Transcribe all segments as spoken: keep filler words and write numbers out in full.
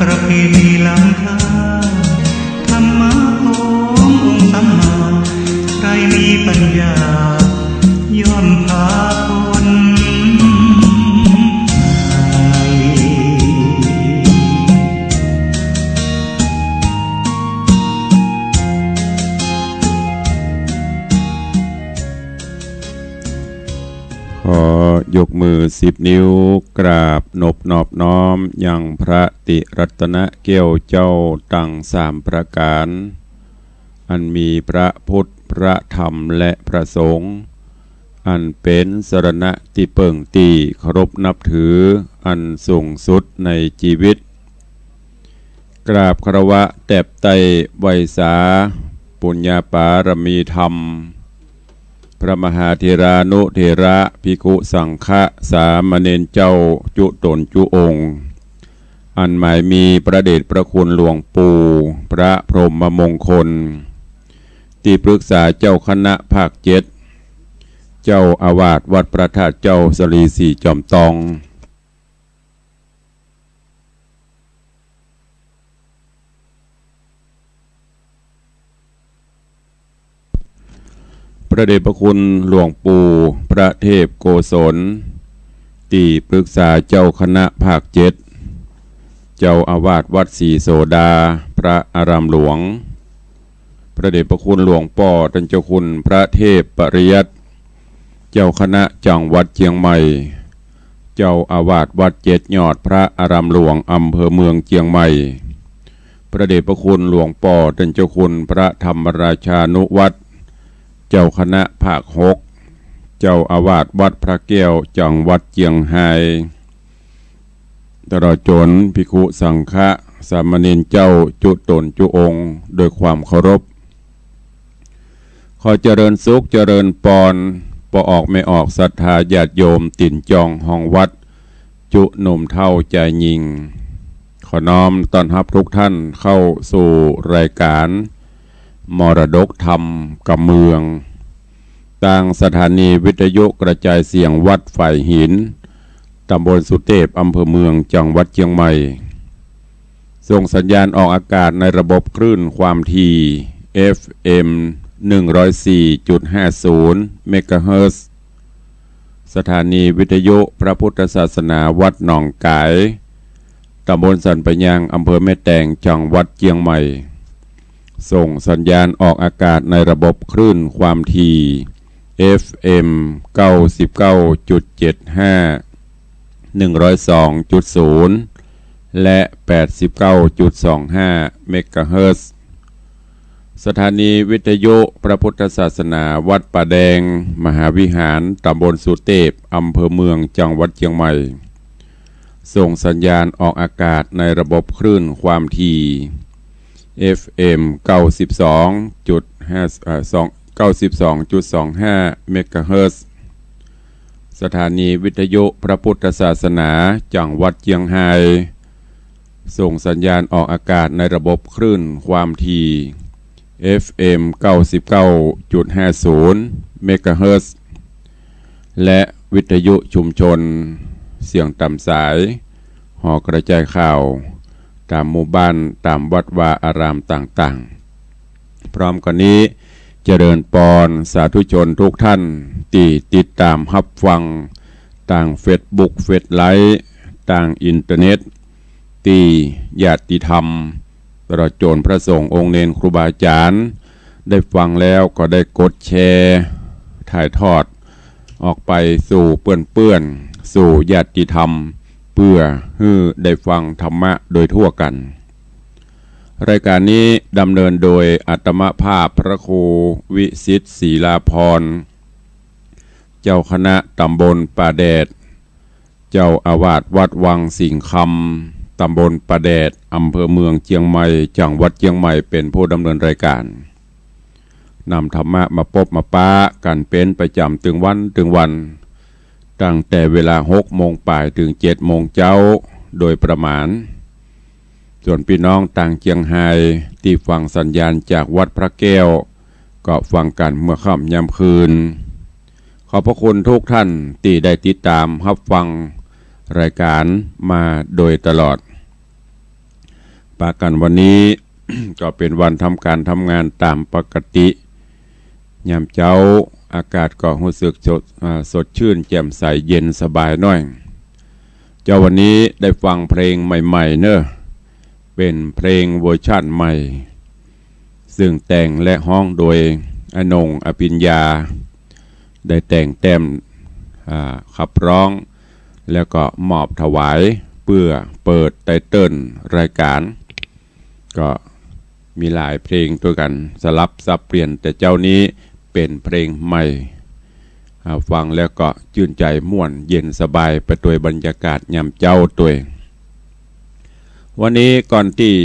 ประเพณีล้ำค่า ธรรมะขององค์สัมมา ใครมีปัญญา ย่อมพาพ้นภัย ขอยกมือสิบนิ้ว กราบนบนอบน้อมยังพระติรัตนแก้วเจ้าตังสามประก๋าน อันมีพระพุทธ พระธรรม และพระสงฆ์ อันเป๋นสรณะตี้เปิ้งตี้เคารพนับถืออันสูงสุดในจีวิต กราบคารวะแตบไต้ไหว้สาปุญญาปารมีธรรม พระมหาเถรานุเถระ ภิกขุสังฆะ สามเณรเจ้าจุ๊ต๋นจุ๊องค์ อันหมายมีพระเดชพระคุณหลวงปู่ พระพรหมมงคล ตี้ปรึกษาเจ้าคณะภาคเจ็ด เจ้าอาวาสวัดพระธาตุเจ้าสะหลีสี่จอมตอง พระเดชพระคุณหลวงปู่พระเทพโกศล ตี้ปรึกษาเจ้าคณะภาคเจ็ด เจ้าอาวาสวัดศรีโสดา พระอารามหลวง พระเดชพระคุณหลวงป้อต้านเจ้าคุณพระเทพปริยัติ เจ้าคณะจังหวัดเจียงใหม่ เจ้าอาวาสวัดเจ็ดยอด พระอารามหลวง อำเภอเมืองเจียงใหม่ พระเดชพระคุณหลวงป้อต้านเจ้าคุณพระธรรมราชานุวัฒน์ เจ้าคณะภาคหก เจ้าอาวาสวัดพระแก้ว จังหวัดเจียงฮาย ตลอดจ๋นภิกขุสังฆะ สามเณรเจ้าจุ๊ต๋นจุ๊องค์ โดยความเคารพ ขอเจริญสุขเจริญปอน ป้อออกแม่ออกศรัทธาญาติโยมตี๋นจองฮองวัด จุ๊หนุ่มเฒ่าจายญิง ขอน้อมต้อนฮับทุกท่านเข้าสู่รายการมรดกธรรมกำเมือง ตางสถานีวิทยุกระจายเสียงวัดฝายหิน ตำบลสุเตพ อำเภอเมือง จังหวัดเจียงใหม่ ส่งสัญญาณออกอากาศในระบบคลื่นความถี่ เอฟเอ็ม หนึ่งร้อยสี่จุดห้าศูนย์ เมกะเฮิรตซ์ สถานีวิทยุพระพุทธศาสนาวัดหนองก๋าย ตำบลสันป่ายยาง อำเภอแม่แตง จังหวัดเจียงใหม่ ส่งสัญญาณออกอากาศในระบบคลื่นความถี่ เอฟเอ็ม เก้าสิบเก้าจุดเจ็ดห้า หนึ่งร้อยสองจุดศูนย์ และ แปดสิบเก้าจุดสองห้า เมกะเฮิรตซ์ สถานีวิทยุพระพุทธศาสนาวัดป่าแดง มหาวิหาร ตำบลสุเตพ อำเภอเมือง จังหวัดเจียงใหม่ ส่งสัญญาณออกอากาศในระบบคลื่นความถี่ เอฟเอ็ม เก้าสิบสองจุดห้า เอ่อ สอง เก้าสิบสองจุดสองห้า เมกะเฮิรตซ์ สถานีวิทยุพระพุทธศาสนาจังหวัดเจียงฮาย ส่งสัญญาณออกอากาศในระบบคลื่นความถี่ เอฟเอ็ม เก้าสิบเก้าจุดห้าศูนย์ เมกะเฮิรตซ์ และวิทยุชุมชนเสียงต๋ามสาย หอกระจายข่าวต๋ามหมู่บ้าน ต๋ามวัดวาอารามต่างๆ พร้อมกั๋นนี้ เจริญปอนสาธุชนทุกท่านตี้ติดต๋ามฮับฟังตางเฟซบุ๊ก เฟซไลฟ์ ตางอินเทอร์เน็ต ตี้ญาติธรรม ตลอดจ๋นพระสงฆ์องค์เณรครูบาอาจ๋ารย์ ได้ฟังแล้วก็ได้กดแชร์ ถ่ายทอดออกไปสู่เปื้อนๆ สู่ญาติธรรม เพื่อหื้อได้ฟังธรรมะโดยทั่วกั๋น รายการนี้ดำเนินโดยอาตมาภาพพระครูวิสิทธิ์ ศรีลาภรณ์ เจ้าคณะตำบลป่าแดด เจ้าอาวาสวัดวังสิงห์คำ ตำบลป่าแดด อำเภอเมืองเจียงใหม่ จังหวัดเจียงใหม่ เป๋นผู้ดำเนินรายการ นำธรรมะมาปบมาปะกั๋นเป๋นประจ๋ำตึงวันตึงวัน ตั้งแต่เวลาหกโมงป่ายเถิงเจ็ดโมงเจ๊า โดยประมาณ ส่วนปี้น้องตางเจียงฮายตี้ฟังสัญญาณจากวัดพระแก้ว ก็ฟังกั๋นเมื่อค่ำยามคืน ขอบพระคุณทุกท่านตี้ได้ติดต๋ามฮับฟังรายการมาโดยตลอด ปะกั๋นวันนี้ ก็เป๋นวันทำก๋านทำงานต๋ามปกติ ยามเจ๊าอากาศก็ฮู้สึกสด อ่า สดชื่นแจ่มใสเย็นสบายหน้อย เจ๊าวันนี้ได้ฟังเพลงใหม่ๆ เนาะ เป๋นเพลงเวอร์ชันใหม่ ซึ่งแต่งและฮ้องโดยอนง อภิญญา ได้แต่งแต้ม อ่า ขับร้อง แล้วก็มอบถวายเปื้อเปิดไตเติ้ลรายก๋าน ก็มีหลายเพลงตวยกั๋น สลับสับเปลี่ยน แต่เจ๊านี้เป๋นเพลงใหม่ อ่า ฟังแล้วก็จื้นใจ๋ม่วนเย็นสบายไปตวยบรรยากาศยามเจ๊าตวย วันนี้ก่อนตี้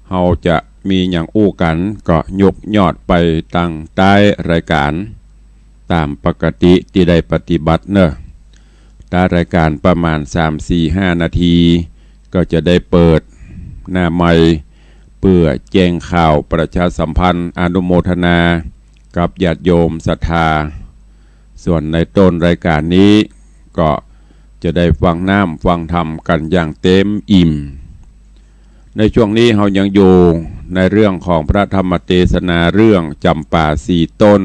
เฮาจะมีหยังอู้กั๋น ก็ยกยอดไปตังใต้รายก๋านต๋ามปกติตี้ได้ปฏิบัติเนาะ ต้านรายก๋านประมาณสาม สี่ ห้านาที ก็จะได้เปิดหน้าไมค์เปื้อแจ้งข่าวประชาสัมพันธ์อนุโมทนากับญาติโยมศรัทธา ส่วนในต้นรายก๋านนี้ก็จะได้ฟังน้ำฟังธรรมกั๋นอย่างเต็มอิ่ม ในช่วงนี้เฮายังอยู่ในเรื่องของพระธรรมเตสนาเรื่องจ๋ำปาสี่ต้น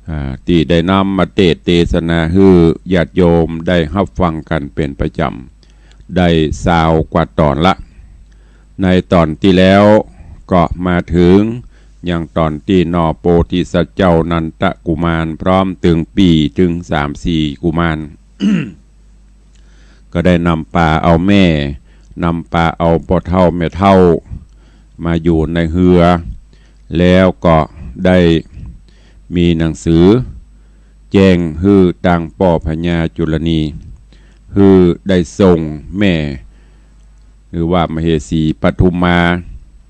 อ่า ตี้ได้นำมาเตสน์เตสนาหื้อญาติโยมได้ฮับฟังกั๋นเป๋นประจ๋ำ ได้ซาวกว่าต๋อนละ ในต๋อนตี้แล้วก็มาเถิงยังต๋อนตี้หน่อโพธิสัตว์เจ้านันทกุมารพร้อมตึงปี้ตึงสามสี่กุมาร ก็ได้นำปาเอาแม่ นำปาเอาป้อเฒ่าแม่เฒ่ามาอยู่ในเฮือ แล้วก็ได้มีหนังสือแจ้งหื้อตางป้อพญาจุลนี หื้อได้ส่งแม่ หรือว่ามเหสีปทุมมา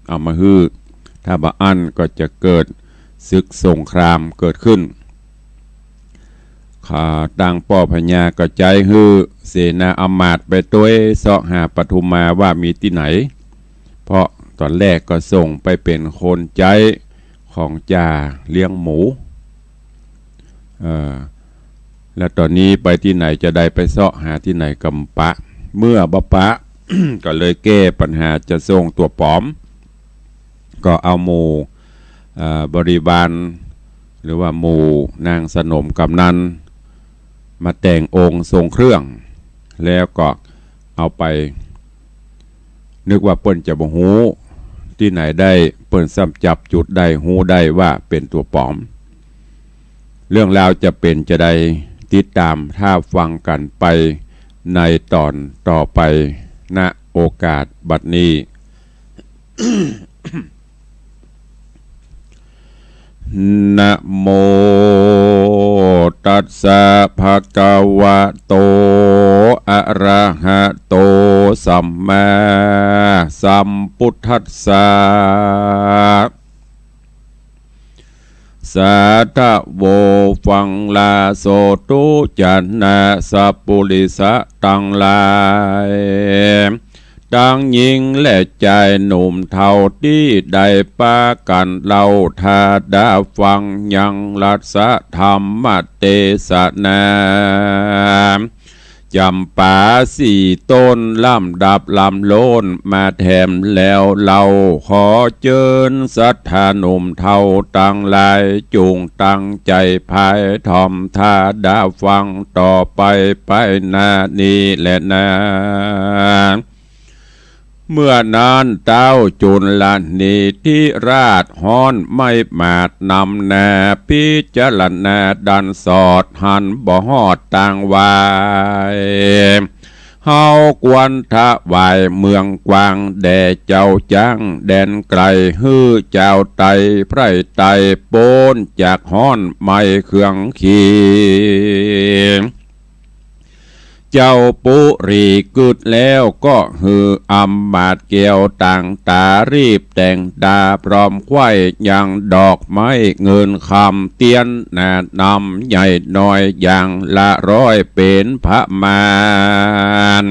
เอามาหื้อ ถ้าบ่อั้นก็จะเกิดศึกสงครามเกิดขึ้น ข้าตางป้อพญาก็ใจ๊หื้อเสนาอำมาตย์ไปตวยเซาะหาปทุมมาว่ามีตี้ไหน เพราะต๋อนแรกก็ส่งไปเป๋นคนใจ๊ของจ่าเลี้ยงหมู เอ่อ แล้วต๋อนนี้ไปตี้ไหนจะได้ไปเซาะหาตี้ไหนก็บ่ปะ เมื่อบ่ปะ ก็เลยแก้ปัญหาจะส่งตั๋วป๋อม ก็เอาหมู่ เอ่อ บริวาร หรือว่าหมู่นางสนมกำนัน มาแต่งองค์ทรงเครื่อง แล้วก็เอาไป นึกว่าเปิ้นจะบ่ฮู้ตี้ไหนได้ เปิ้นซ้ำจับจุดได้ ฮู้ได้ว่าเป๋นตั๋วป๋อม เรื่องราวจะเป๋นจาใด ติดต๋ามฮับฟังกั๋นไปในต๋อนต่อไป ณ โอกาสบัดนี้ นะโมตัสสะ ภะคะวะโต อะระหะโต สัมมาสัมพุทธัสสะ สาธะโว ฟังลาโสตุ จะนะสัปปุริสะตังหลาย ตังญิงและจายหนุ่มเฒ่าตี้ได้ปากั๋นเล่าถ้าดาฟังยังรัสธรรมเตสนา จ๋ำปาสี่ต้นลำดับลำโล้นมาแถมแล้วเล่า ขอเจิญศรัทธาหนุ่มเฒ่าตังหลาย จุ่งตั้งใจ๋ไพถ่อมถ้าดาฟังต่อไปไปหน้านี้แลนา เมื่อนั้นเต๊าจุลนีธิราชฮ้อนไม้หมาดนำหน้า พิจารณาดันสอดหันบ่ฮอดตางวาย เฮาควรถวายเมืองกว้างแด่เจ้าจ๊างแดนไก๋ หื้อจาวไตไพร่ไต้ป๊นจากฮ้อนไม้เคืองขี เจ้าปุรีกึ๊ดแล้วก็หื้ออำมาตย์แก้วต่างต๋ารีบแต่งต๋าพร้อมไขว้ยังดอกไม้เงินคำ เตียนหน้านำใหญ่น้อยอย่างละร้อยเป๋นประมาณ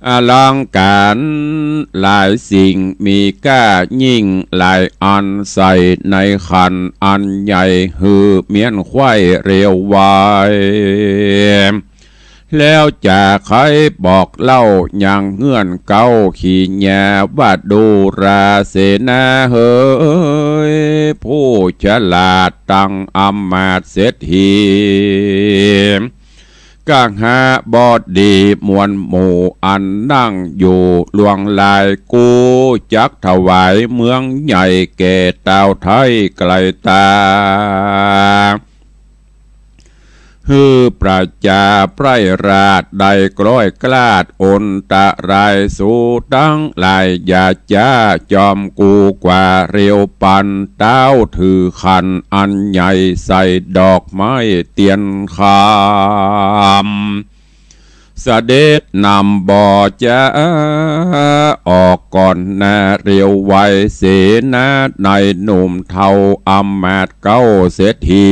อลังก๋ารหลายสิ่งมีก้ายิ่งหลายอันใส่ในขันอันใหญ่หื้อเมี้ยนไขว้เรียวไว แล้วจะใค่บอกเล่ายังเฮือนเก๊าขีญาว่า ดูราเสนาเหย ผู้ฉลาดตังอำมาตย์เศรษฐี กหบดีมวลหมู่อันนั่งอยู่ลวงลายกู้ จักถวายเมืองใหญ่แก่ตาวไทยไกลต๋า หื้อประจาไพร่ราษฎร์ได้กล้อยกล้าด อนตรายสูตังหลาย อย่าจ๊าจอมกูกว่าเร็วปัน ต้าวถือขันอันใหญ่ใส่ดอกไม้เตียนคำ เสด็จนำบ่จะออกก่อนหน้าเร็วไว เสนาในหนุ่มเฒ่าอำมาตย์เก๊าเศรษฐี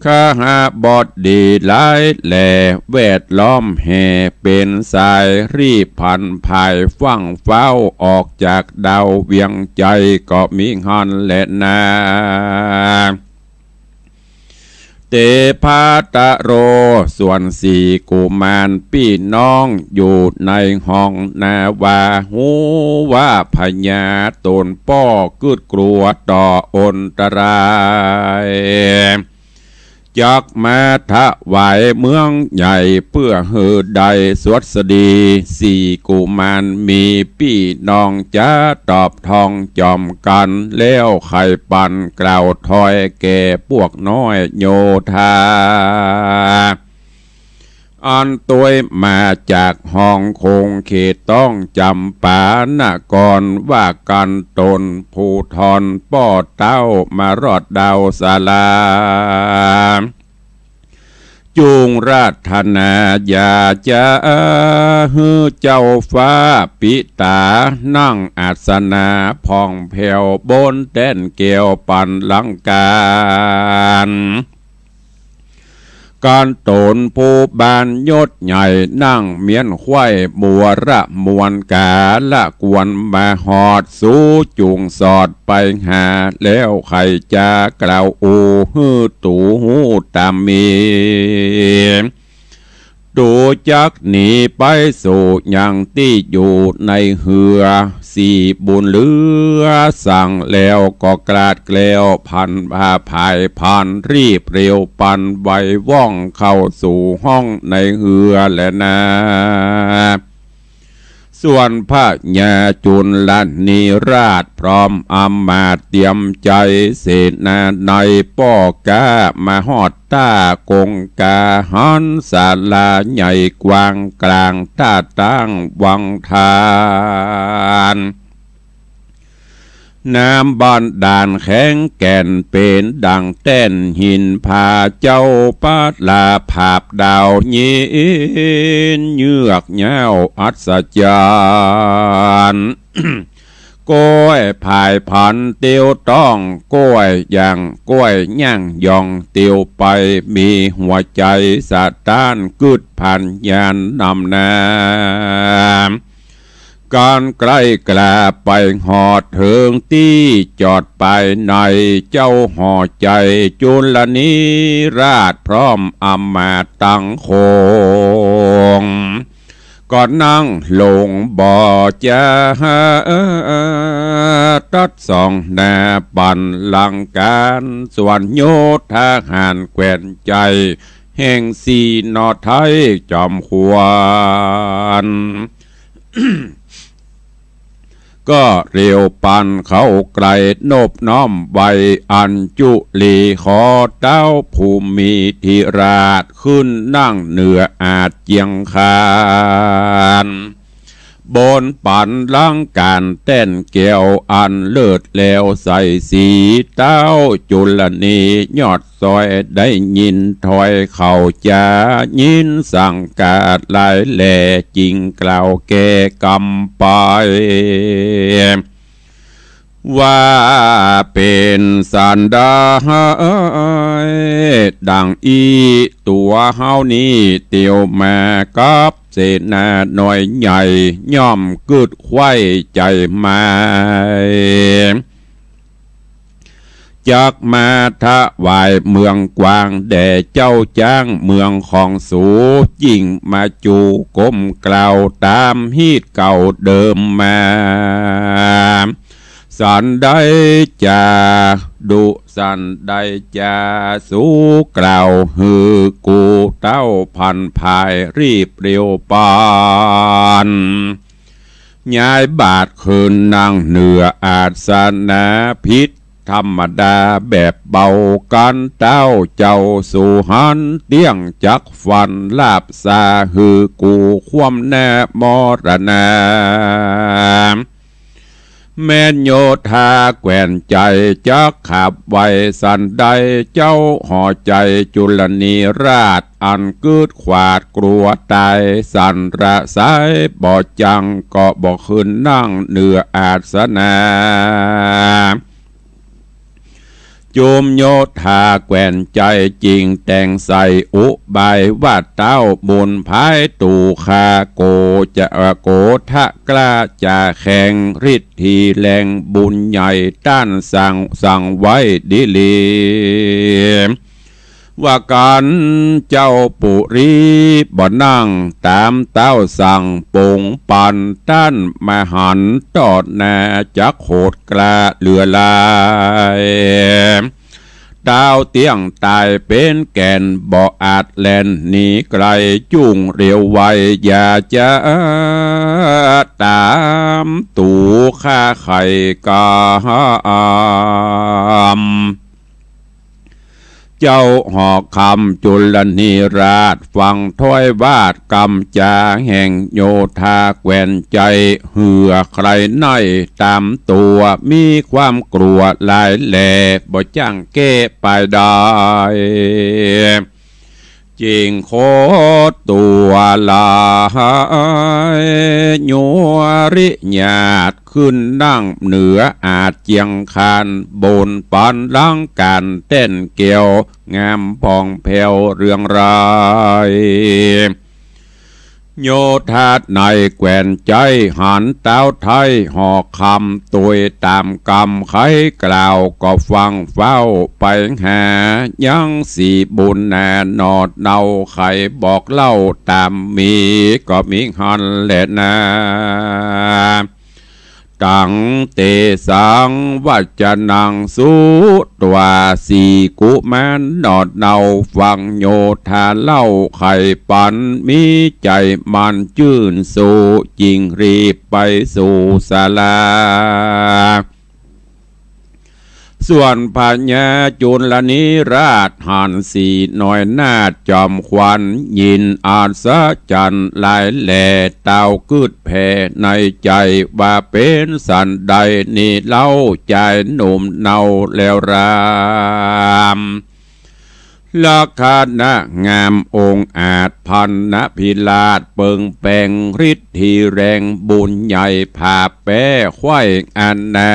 คหบดีหลายแหล่แวดล้อมแห่ เป๋นสายรีบผันผาย ฟั่งฟ้าวออกจากดาวเวียงใจ๋ ก็มีหั้นแลนา เตภะตะโร ส่วนสี่กุมารปี้น้องอยู่ในห้องนาว่า ฮู้ว่าพญาต๋นป้อกึ๊ดกลัวต่ออนตราย จักมาถวายเมืองใหญ่ เปื้อหื้อได้สวัสดี สี่กุมารมีปี้น้อง จะตอบทองจอมกั๋น แล้วใค่ปันกล่าวถอยแก่ปวกน้อยโยธา อันตวยมาจากห้องคงเขตต้องจำปานคร ว่ากั๋นต๋นผู้ทอนป้อเต้ามารอดดาวสาลา จุงราธนาอย่าจะหื้อเจ้าฟ้าปิตา นั่งอาสนะผ่องแผ้วบนแต้นแก้วปันลังการ กั๋นต๋นผู้บานยศใหญ่ นั่งเมี้ยนไขว้บัวระมวลกาละกวนมาฮอด สูจุงสอดไปหา แล้วใค่จะกล่าวอู้ หื้อตูฮู้ต๋ามมี ตูจักหนีไปสู่ยังตี้อยู่ในเฮือ สี่บุญเหลือสั่งแล้วก็กลาดแกล้ว ผันผายผันรีบเร็วปันไว ว่องเข้าสู่ห้องในเฮือแลนา ส่วนพญาจุลนีราชพร้อมอำมาตย์เตรียมใจ๋ เสนาในป้อก้ามาฮอดต้ากงกาหัน ศาลาใหญ่กว้างกลางต้าตั้งวังทาน น้ำบาดาลแข็งแก่นเป๋นดั่งแต้นหิน ผาเจ้าประหลาดผาบดาวเย็นเยือกเย้าอัศจรรย์ ก้อยผายผันเตียวต้อง ก้อยย่างก้อยย่างย่องเตียวไป มีหัวใจ๋สะต้านกึ๊ดผันยานนำหน้า กั๋นใก้กล้าไปฮอดเถิงตี้จอดไปใน เจ้าหอใจ๋จุลนีราชพร้อมอำมาตย์ตังโขง ก็นั่งลงบ่จะตัดส่องหน้าบัลลังก์ก๋าน ส่วนโยธาหารแคว่นใจ๋แห่งสี่หน่อไทยจอมขวัญ ก็เร็วปันเข้าใก้นบน้อมไหว้อัญจุลีขอเต้าภูมิธิราชขึ้นนั่งเหนืออาจเจียงคาน บนบัลลังก์ก๋านแต้นแก้วอันเลิศแล้วใสสี เต้าจุลนียอด ซอยได้ยินถ้อยเขาจา ยินสังกาดหลายแหล่ จึงกล่าวแก้กำไป ว่าเป๋นสันใด ดังอี้ ตั๋วเฮานี้เตียวมากับเสนาน้อยใหญ่ ย่อมกึ๊ดใค่ใจ๋มา จักมาถวายเมืองกว้างแด่เจ้าจ๊างเมืองของสู ยิ่งมาจู๋ก้มกล่าวต๋ามฮีตเก่าเดิมมา สันใดจา ดุสันใดจา สูกล่าวหื้อกูเต้าพันภายรีบเร็วปาน ย้ายบาทคืนนั่งเหนืออาสนะ ผิดธรรมดาแบบเบา กันเต้าเจ้าสูหัน เตี้ยงจักฟันลาบสา หื้อกูคว่ำหน้ามรณา แม่นโยธาแคว่นใจ๋จักขับไว สันใดเจ้าหอใจ๋จุลนีราช อันกึ๊ดขวาดกลัวต๋าย สันระสายบ่จั่ง ก็บ่ขึ้นนั่งเหนืออาสนะ จุมโยธาแคว่นใจ๋จึงแต่งใส่อุบายว่า เต้าบุญภายตู่ข้าโกจะ โกธะกล้าจะแข็ง ฤทธีแรงบุญใหญ่ ต้านสั่ง สั่งไว้ดีหลี ว่ากั๋นเจ้าปุรีบ่นั่ง ต๋ามเต้าสั่งปงปัน ต้านมหันต์ตอดหน้า จักโหดกล้าเหลือหลาย เต้าเตี้ยงต๋ายเป๋นแก่น บ่อาจแล่นหนีไกล จุ่งเร็วไวอย่าจะต๋าม ตู่ข้าใค่กำ เจ้าหอคำจุลนีราช ฟังถ้อยวาดกำจ๋าแห่งโยธาแคว่นใจ๋ เหื่อใคร่ในต๋ามตั๋ว มีความกลัวหลายแหล่ บ่จั่งแก้ปายได้ จึงโคตั๋วหลาย ยัวริญาติ ขึ้นนั่งเหนืออาสเจียงคาน บนปานหลังก๋านแต้นแก้ว งามผ่องแผ้วเรืองราย โยธาในแคว่นใจ๋หันเต้าไท้หอคำ ตวยต๋ามกำใค่กล่าวก็ฟังเฝ้าไปหา ยังสีบุญนาหนอดเนา ใค่บอกเล่าต๋ามมี ก็มีหั้นแหละนา ตัง เตสัง วัจจนัง สุตวา สี่กุมารหนอดเนา ฟังโยธาเล่าใค่ปัน มีใจ๋หมั่นจื้นสู้ จึงรีบไปสู่ศาลา ส่วนพญาจุลนีราชหันสีน้อยนาถจอมขวัญ ยินอัศจรรย์หลายแหล่ เต้ากึ๊ดแผ่ในใจ๋ ว่าเป๋นสันใดนี่เล่า จายหนุ่มเนาแล้วราม ลักขณะงามองอาจ พันนพิราชเปิงแปง ฤทธีแรงบุญใหญ่ ผาแป้ไขว้อันนา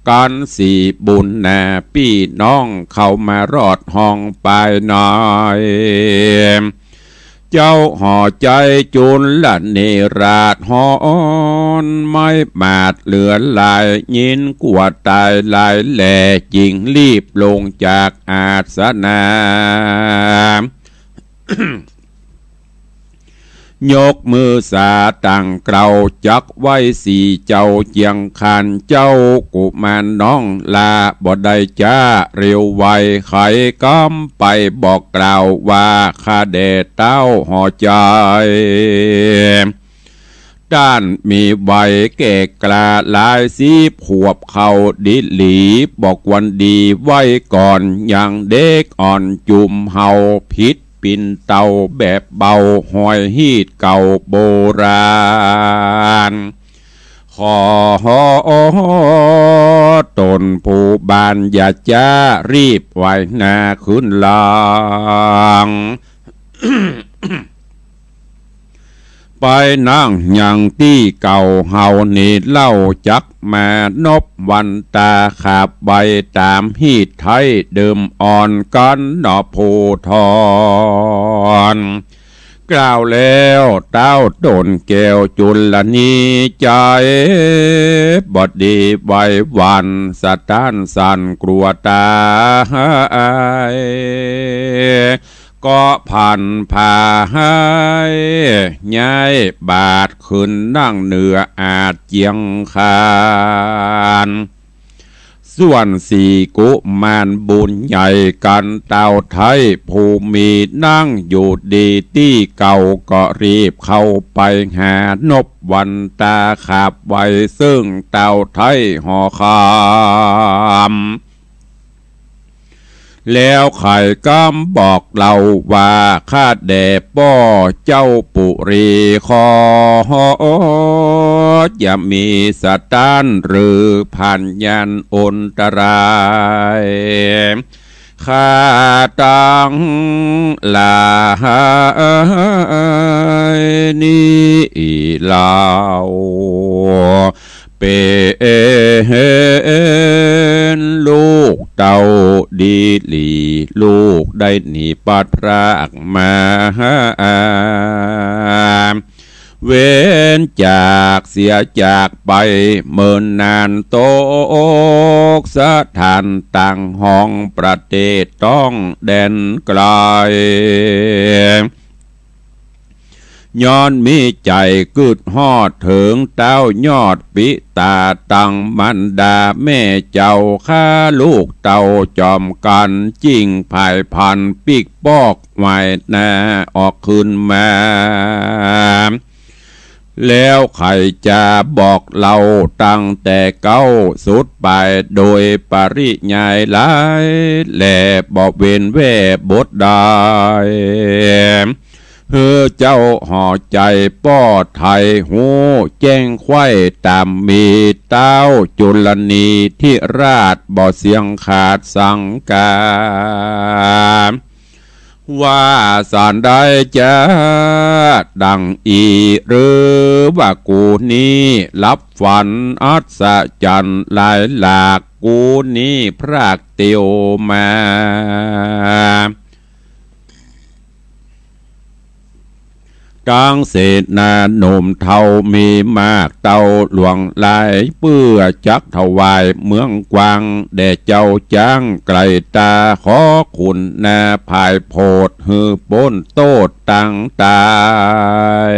กันสีบุญนา ปี้น้องเข้ามารอดห้องปายใน เจ้าหอใจ๋จุลนีราชฮ้อนไม้หมาดเหลือหลาย ยินกลัวต๋ายหลายแหล่ จึงรีบลงจากอาสนะ ยกมือสาตั้งเกล้า จักไหว้สีเจ้าเจียงคาน เจ้ากุมารน้องลา บ่ได้จ๊าเร็วไว ใค่กำไปบอกกล่าวว่า ข้าแด่เต้าหอใจ๋ ต้านมีวัยแก่กล้าหลายสิบขวบเข้าดีหลี บ่ควรดีไว้ก่อน ยังเด็กอ่อนจุ่มเฮา ผิดปิ่นเต้าแบบเบา ฮอยฮีตเก่าโบราณ ขอตนผู้บ้านอย่าจ๊า รีบไหว้หน้าขึ้นหลัง ไปนั่งยังตี้เก่าเฮานี้เล่า จักมานบวันต๋า ขาบไหว้ต๋ามฮีตไท้เดิมอ่อน กันหนอผู้ทอน เ กล่าวแล้วเต้าต้นแก้วจุลนีใจ๋ บ่ดีไหวหวั่นสะต้านสั่นกลัวต๋าย ก็ผันผาย ย้ายบาทขึ้นนั่งเหนืออาจเจียงคาน ส่วนสี่กุมารบุญใหญ่กั๋นเต้าไท้ผู้มีนั่งอยู่ดีตี้เก่าก็รีบเข้าไปหานบวันต๋าขับไว้เซิ่งเต้าไท้หอคำ แล้วไขกำบอกเล่าว่า ข้าแด่ป้อเจ้าปุรีขอ อย่ามีสะต้านหรือผันยานอันตราย ข้าตังหลายนี้เล่า เป๋นลูกเต้าดีหลี ลูกได้หนีพลัดพรากมา เว้นจากเสียจากไปเมินนาน ตกสถานต่างห้องประเทศต้องแดนไกล ย้อนมีใจ๋กึ๊ดฮอดเถิงเต้ายอดปิต๋าตังมารดาแม่เจ้า ข้าลูกเต้าจอมกั๋น จิ่งผายผันปิ๊กปอกไหว้หน้าออกคืนมา แล้วไขจะบอกเล่าตั้งแต่เก๊าสุดปายโดยปริยายหลาย และบ่เว้นแว่บทใด หื้อเจ้าหอใจ๋ป้อไท้ฮู้แจ้งไขว้ต๋ามมี เต้าจุลนีธิราชบ่เสี้ยงขาดสังกา ว่าสันใดจะดังอี้ หรือว่ากูนี้หลับฝันอัศจรรย์หลายหลาก กูนี้พรากเตียวมา ตังเสนาหนุ่มเฒ่ามีมากเต้าหลวงหลาย เปื้อจักถวายเมืองกว้างแด่เจ้าจ๊าง ไกลต๋าขอขุนนาผายโผด หื้อป๊นโต้ษตังต๋าย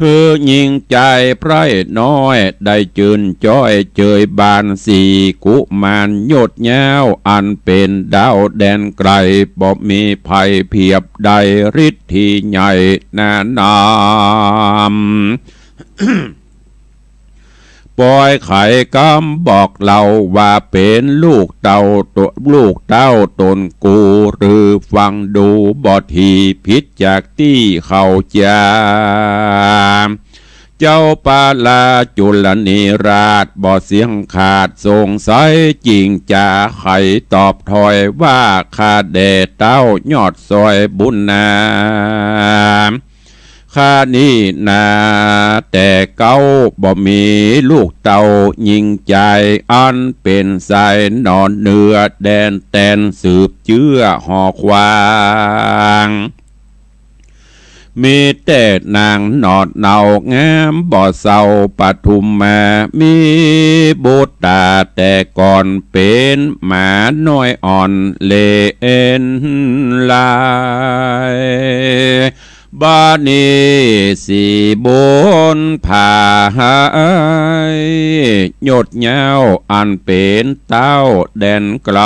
หื้อญิงใจ๋ไพร่น้อยได้จื้นจ้อยเจยบาน สี่กุมารยศยาวอันเป๋นดาวแดนไกล บ่มีภัยเผียบใด ฤทธีใหญ่หนานำ ปอยไขกำบอกเล่าว่าเป๋นลูกเต้าต๋น ลูกเต้าต๋นกู หรือฟังดูบ่ดีผิดจากตี้เขาจา เจ้าปาลาจุลนีราชบ่เสี้ยงขาดสงสัย จิ่งจ๋าไขตอบถ้อยว่า ข้าแด่เต้ายอดซอยบุญนา ข้านี้นาแต่เก๊าบ่มีลูกเต้าญิงใจ๋ อันเป๋นสายหนอนเหนือแดนแตนสืบเจื้อหอควาง มีแต่นางหนอดเนา งามบ่เศร้าปทุมมา มีบุตราแต่ก่อนเป๋นหมาน้อยอ่อนเลนลาย บาดนี้สี่บุญผาย ยศยาวอันเป๋นเต้าแดนไกล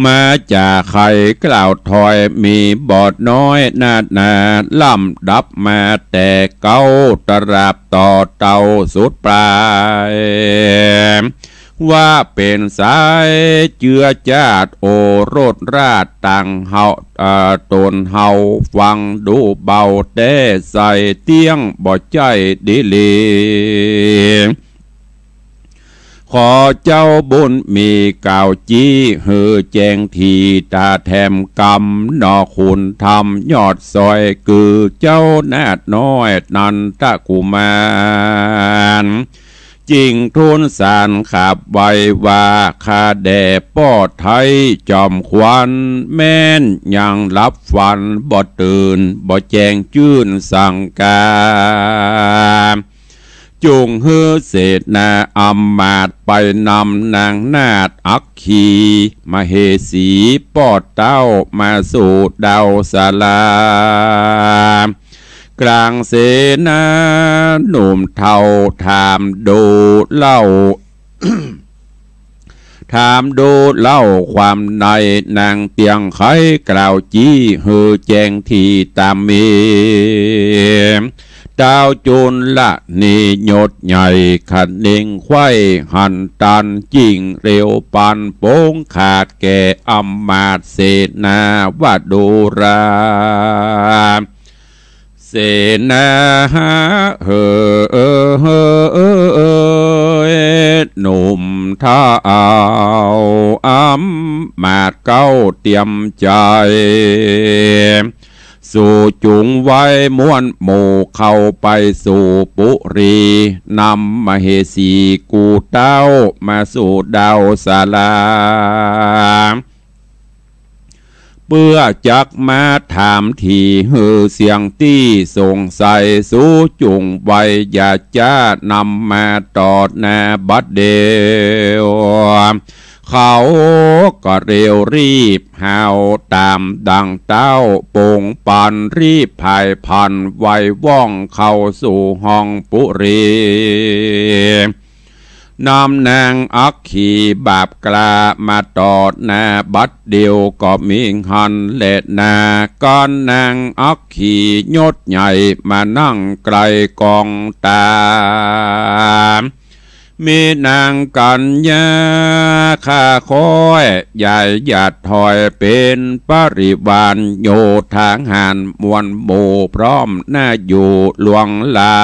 มาจ๋าไขกล่าวถ้อยมีบ่น้อยนานา ลำดับมาแต่เก๊าตราบต่อเต้าสุดปาย ว่าเป๋นสายเจื้อจาดโอรสราชต่างเฮา เอ่อ ต๋นเฮาฟังดูเบาแต๊ใส่เตี้ยงบ่ใจ้ดีหลี ขอเจ้าบุญมีกล่าวจี้หื้อแจ้งทีต๋าแถมกำ หนอขุนธรรมยอดซอย คือเจ้านาฏน้อยนันทกุมาร จึงทูลสารขับไหว้ว่า ข้าแด่ป้อไทยจอมขวัญ แม้นยังหลับฝันบ่ตื่น บ่แจ้งจื้นสังกา จงหื้อเสนาอำมาตย์ไปนำนางนาฏอัคคีมเหสีป้อเต้ามาสู่ดาวสารา กลางเสนาหนุ่มเฒ่าถามดูเล่า ถามดูเล่าความใน นางเตียงไขกล่าวจี้หื้อแจ้งทีตามมี เต้าจุลนียศใหญ่คะเน่งไขว้หันตัน จึงเร็วปานโป๋งขาดแก่อำมาตย์เสนาวโดรา เสนาเหอ หนุ่มเฒ่าอำมาตย์เก๊าเตรียมใจ๋ สูจุงไว้ม้วนหมู่เข้าไปสู่ปุรี นำมเหสีกู่เต้ามาสู่ดาวสารา เปื้อจักมาถามถี่หื้อเสี้ยงตี้สงสัย สูจุงไว้อย่าจ๊านำมาต่อหน้าบัดเดี๋ยว เขาก็เร็วรีบหาวต๋ามดังเต้า ปงปันรีบผายพลันไวว่องเข้าสู่ห้องปุรี นำนางอัคคีบาปกล้ามาต่อหน้าบัดเดี๋ยวก็มิหันแลนา ก่อนนางอัคคียศใหญ่มานั่งใก้กองต๋า มีนางกัญญาข้าค้อยยายหยาดถอย เป๋นปริวารโยธาหารม้วนหมู่พร้อมหน้าอยู่หลวงหลา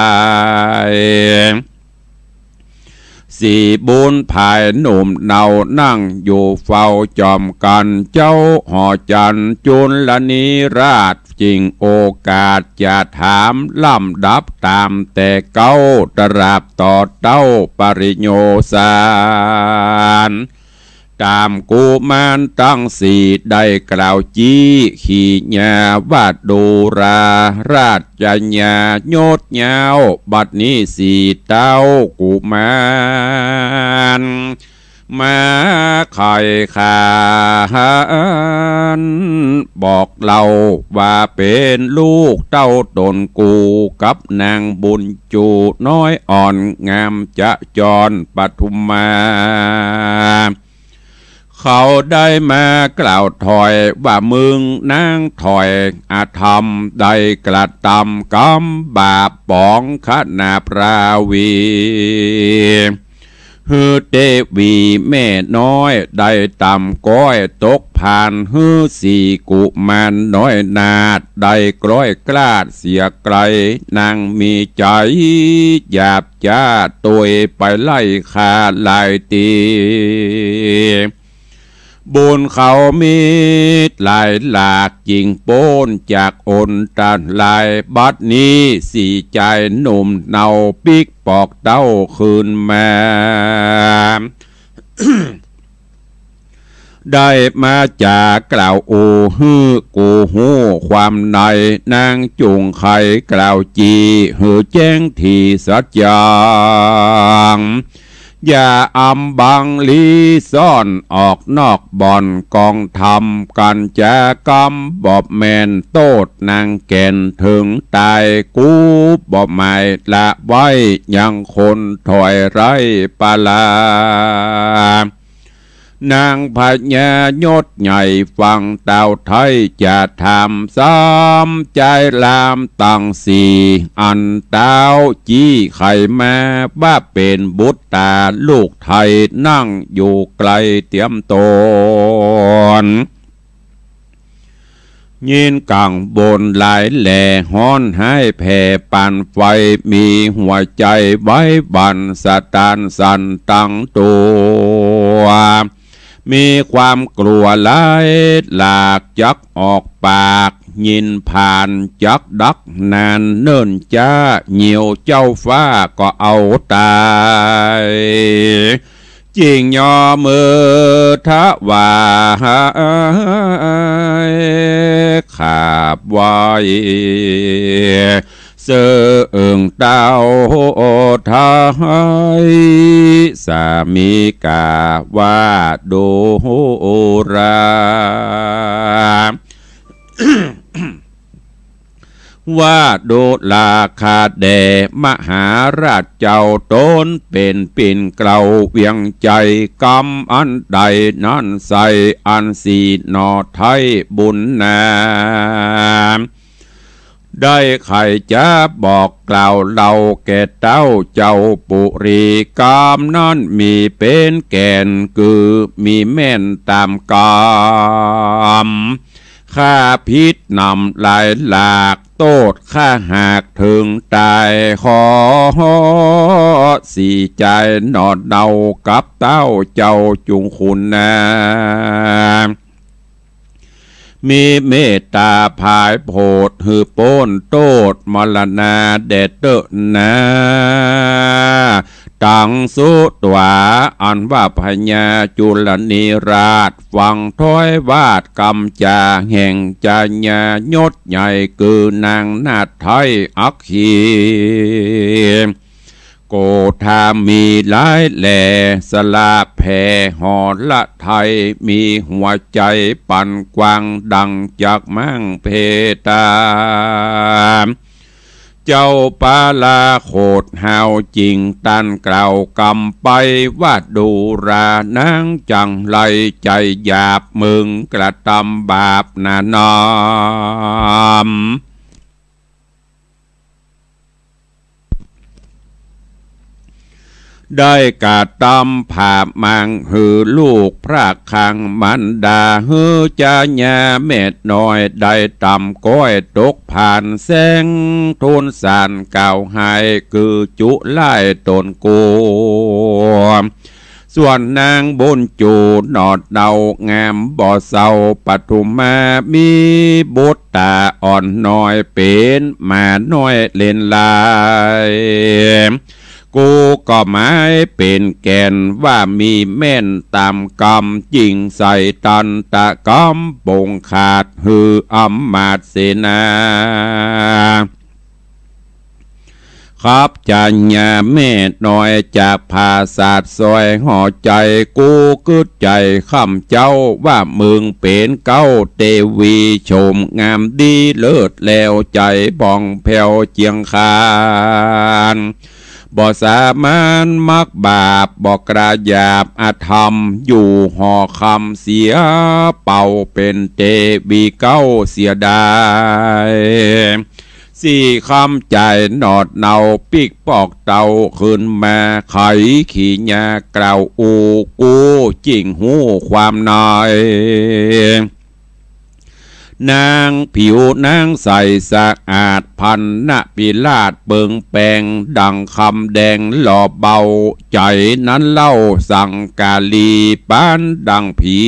ย สีบุญผายหนุ่มเนานั่งอยู่เฝ้าจอมกั๋น เจ้าหอจันทร์จุลนีราช จึงโอกาสจะถามลำดับต๋ามแต่เก๊า ตราบต่อเต้าปริโยสาร ต๋ามกุมารตังสี่ได้กล่าวจี้ขีญาวโดรา ราชญายศยาว บัดนี้สี่เต้ากุมาร มาไขขาน บอกเล่าว่าเป๋นลูกเต้าต๋นกูกับนางบุญจูน้อยอ่อนงามจจรปทุมมา เขาได้มากล่าวถอยว่า มึงนางถอยอธรรมได้กระตำกรรมบาปป๋องขนาพราวี หื้อเตวีแม่น้อยได้ตำก้อยตกพาน หื้อสี่กุมารน้อยนาฏได้กร้อยกลาดเสียไกล นางมีใจ๋หยาบจ๊าตวยไปไล่ฆ่าหลายตี้ บุญเขามีหลายหลาก จึงป๊นจากอันตราย บัดนี้สี่จายหนุ่มเนาปิ๊กปอกเต้าคืนมา ได้มาจ๋ากล่าวอู้หื้อกูฮู้ความใน นางจุงไขกล่าวจี้หื้อแจ้งถี่สัจจัง อย่าอำบังลี้ซ่อนออกนอกบ่อนกองธรรม กัญจากรรมบ่แม่นโต้ษนางแก่น เถิงต๋ายกูบ่หมายละไว้ ยังคนถอยไร้ปาลา นางพญายศใหญ่ฟังเต้าไทยจะถาม สามจายลามตังสี่ อันเต้าจี้ไขมาว่าเป๋นบุตราลูกไทย นั่งอยู่ไกลเตียมต๋น ยินกังวลหลายแหล่ ฮ้อนฮ้ายแผ่ปานไฟ มีหัวใจ๋ไหวหวั่นสะตานสั่นตังตั๋ว มีความกลัวหลายหลาก จักออกปาก ยินผ่านจักดักนานเนิ่นจ๊า เหยี่ยวเจ้าฟ้าก็เอาต๋าย จิ่งยอมือถวาย ขาบไหว้ เซิ่งเต้าไทย สามิกาวาโดรา วาโดราข้าแด่มหาราชเจ้า ตนเป๋นปิ่นเกล้าเวียงใจ๋ กำอันใดนั้นใส่ อันสี่หน่อไท้บุญนา ได้ใค่จะบอกกล่าวเล่าแก่เต้าเจ้าปุรี กำนั้นมีเป๋นแก่น คือมีแม่นต๋ามกำ ข้าผิดนำหลายหลาก โต้ษข้าหากเถิงต๋าย ขอสี่จายหน่อเนากับเต้าเจ้าจุงคุณนา มีเมตต๋าผายโผด หื้อป๊นโต้ษมรณาแด่เต๊อะนา ตังสุตวา อันว่าพญาจุลนีราช ฟังถ้อยวาดกำจ๋าแห่งจาญายศใหญ่ คือนางนาฏไทยอัคคี โกธามีหลายแล สละแผ่หอละไทย มีหัวใจ๋ปันกว้างดังจักมังเพตา เจ้าปาลาโขดหาวจิ่ง ตันกล่าวกำไป วาโดรานางจั่งไร ใจ๋หยาบเมิงกระตำบาปหนานำ ได้กระตำผาปมัง หื้อลูกพรากข้างมารดา หื้อจาญาแม่น้อยได้ตำก้อยตกผ่านแสง ทูลสารกล่าวหาย คือจุไล่ต๋นโก ส่วนนางบุญจูหนอดเดางามบ่เศร้า ปทุมามีบุตรต๋าอ่อนน้อย เป๋นหมาน้อยเล่นลาย กูก็หมายเป๋นแก่น ว่ามีแม่นต๋ามกำ จิ่งใส่ตันตะกำปงขาด หื้ออำมาตย์เสนา ขับจาญาแม่น้อยจากผาสาทซอยหอใจ๋ กูกึ๊ดใจ๋ค่ำเจ๊า ว่าเมิงเป๋นเก๊าเตวี โฉมงามดีเลิศแล้ว ใจ๋ผ่องแผ้วเจียงคาน บ่สามานมักบาป บ่กระหยาบอธรรม อยู่หอคำเสียเป่า เป๋นเตวีเก๊าเสียดาย สี่คำจ๋ายหนอดเนา ปิ๊กปอกเต้าขึ้นมา ไขขี่ญากล่าวอู้ กูจิ่งฮู้ความใน นางผิวนางใสสะอาด พรรณพิราชเปิงแปง ดั่งคำแดงหล่อเบา ใจ๋นั้นเล่าสังกาลี ปานดั่งผี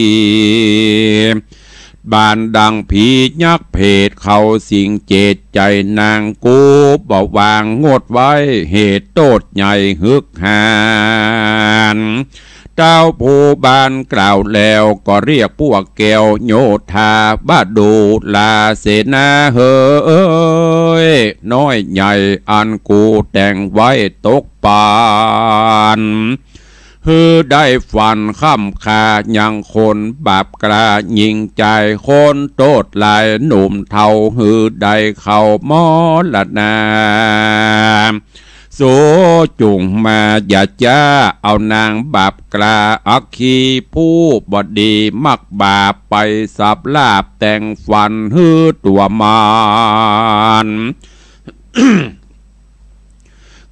บานดั่งผียักษ์เผตเข้าสิงเจต ใจ๋นางกูบ่วางงดไว้ เหตุโต้ษใหญ่ฮึกหาญ เต้าผู้บานกล่าวแล้ว ก็เรียกพวกแก้วโยธา ว่าดูราเสนาเหย น้อยใหญ่อันกูแต่งไว้ตกปาน หื้อได้ฟันค่ำคายังคนบาปกล้า หญิงจายคนโต้ษหลายหนุ่มเฒ่า หื้อได้เข้ามรณา สูจุ่งมาอย่าจ๊า เอานางบาปกล้าอัคคีผู้บ่ดี มักบาปไปสาปลาบแต่งฟันหื้อตั๋วมาร